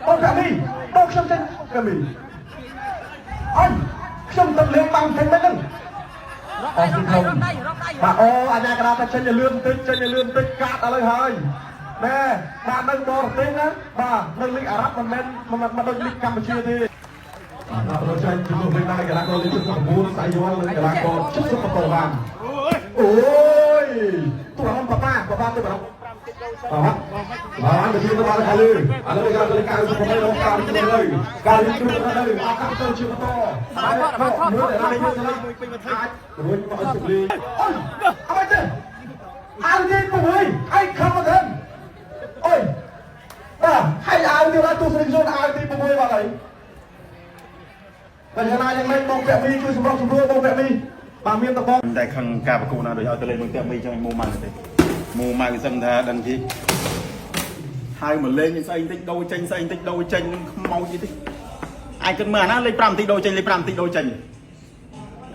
បងកាមីបងខ្ញុំចេញកាមីអញខ្ញុំទៅលេងបាំងចេញមិនហ្នឹងអស់ពីខ្ញុំបាទអូអាញាកដាថាចេញឲ្យលឿនបន្តិចចេញឲ្យលឿនបន្តិចកាត់ឥឡូវហើយណែបាទនៅបរទេសណាបាទនៅលីកអារ៉ាប់មិនមែនមិនដូចលីកកម្ពុជាទេបាទប្រជែងជាមួយវិញដែរកីឡាករលេខ79សៃយ័ននិងកីឡាករ77បានអូយទូរំប៉ាប៉ាប៉ាប៉ាទៅបារបាទបាទទៅទៅបានខាលឺឥឡូវកីឡាករលេខ98រងការជួយលើការជួយទៅអត់កាត់ទៅជាបន្តបាទមើលតែនេះអាចរួចមកឲ្យជម្លីអូយអត់ទេអាវទី6អីខំមកទៅអូយបាទហើយអាវទីដល់ទស្សនិកជនអាវទី6បាទហើយបញ្ហាយ៉ាងម៉េចបងពាក់មីជួយសម្របសម្រួលបងពាក់មីបាទមានតបង តែខឹងការប្រកួតណាដូចឲ្យទៅលេងមួយផ្ទះមីចឹងឲ្យមួម៉ៅទេមួម៉ៅសឹងថាដឹងជីហើយមកលេងស្អីបន្តិចដូរចេញស្អីបន្តិចដូរចេញនឹងខ្មោចអីតិចអាចគិតមើលអាណាលេខ5បន្តិចដូរចេញលេខ5បន្តិចដូរចេញ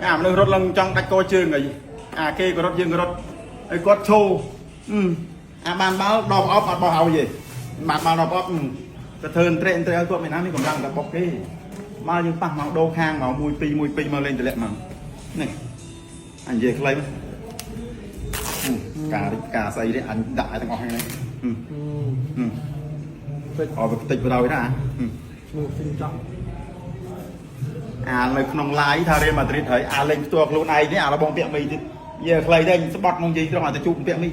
អាមនុស្សរត់ឡើងចង់ដាច់កជើងអីអាគេក៏រត់យើងក៏រត់ហើយគាត់ឈោអាបានបាល់ដកអប់អត់បោះឲ្យទេបានបាល់ដកអប់ទៅធ្វើត្រេកត្រេកឲ្យគាត់មានណាមានកម្លាំងតែបុកគេមកយើងប៉ះមកដូរខាងមក1 2 1 2មកលេងតម្លាក់មកនេះ អញនិយាយខ្លីមកការរិចការស្អីនេះអញដាក់ឲ្យទាំងអស់ហ្នឹងអរវាតិចបណ្ដោយណា មើលស៊ីចង់ អានៅក្នុង live ថារៀលម៉ាឌ្រីតហើយអាលេងផ្ទាល់ខ្លួនឯងនេះអារបងពាក់មីទៀតយាខ្លីទេស្បត់មកនិយាយត្រង់ឲ្យទៅជួបពាក់មី